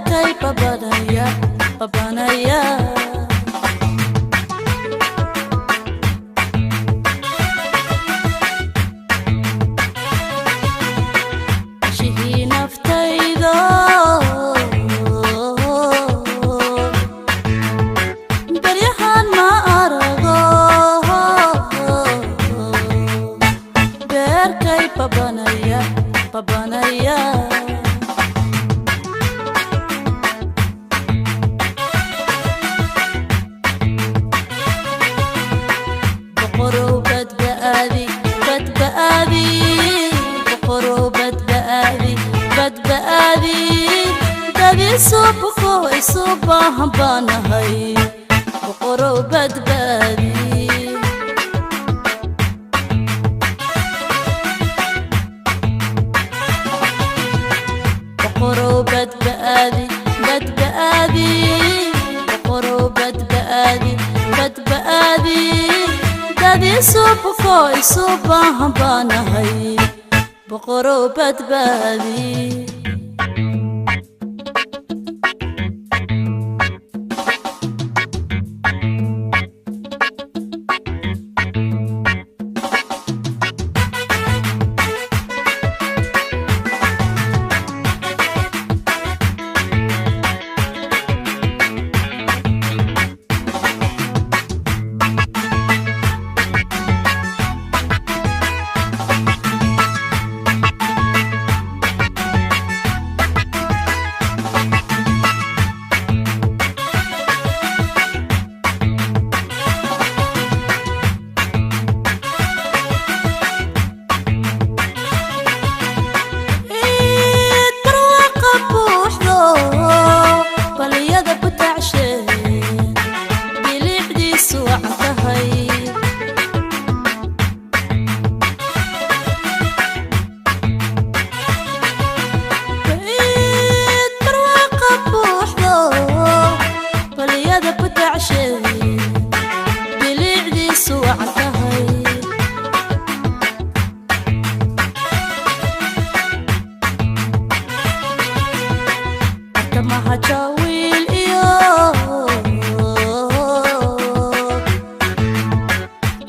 Beerkay babanaya, babanaya. Shihii naftaydo, baryahan ma arago. Beerkay babanaya, babanaya. Boqorow badbaadi, badbaadi. Boqorow badbaadi, badbaadi. Dad isu buko, isu baahan baanahay. Boqorow badbaadi. Boqorow badbaadi, badbaadi. Boqorow badbaadi, badbaadi. Dad isu buko, isu baahan baanahay. Boqorow badbaadi. Ciid barwaaqo buuxdo, baliyada butacshe, bilicdiisu wacan tahay. Ciid barwaaqo buuxdo, baliyada butacshe, bilicdiisu wacan tahay. Bartamaha jawiil iyo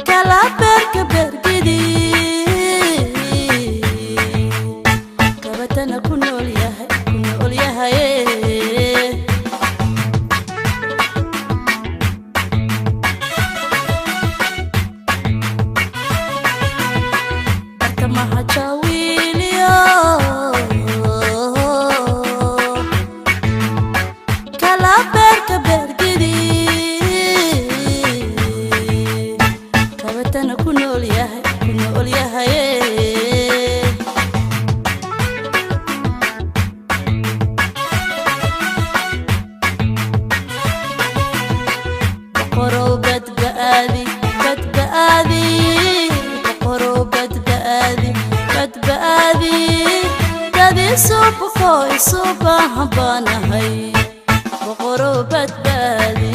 kala beerka beergidi, kabatana ku nool yahay, ku nool yahay. Bartamaha jawiil iyo kala beerka beergidi, kabatana ku nool yahay, ku nool yahay. Boqorow badbaadi, badbaadi. Boqorow badbaadi, badbaadi. Dad isu buko, isu baahan baanahay. Boqorow badbaadi.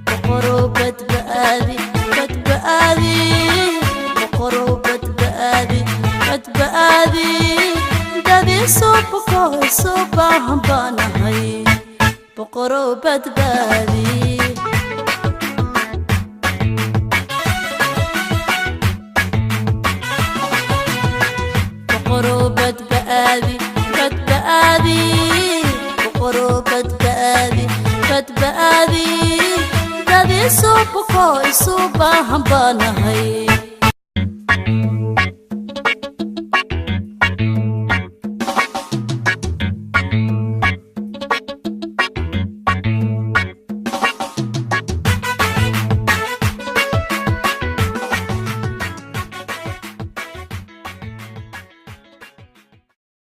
Boqorow badbaadi, badbaadi. Boqorow badbaadi, badbaadi. Dad isu buko, isu baahan baanahay. Boqorow badbaadi. Boqorow badbaadi, badbaadi. Boqorow badbaadi, badbaadi. Dad isu buko, isu baahan baanahay.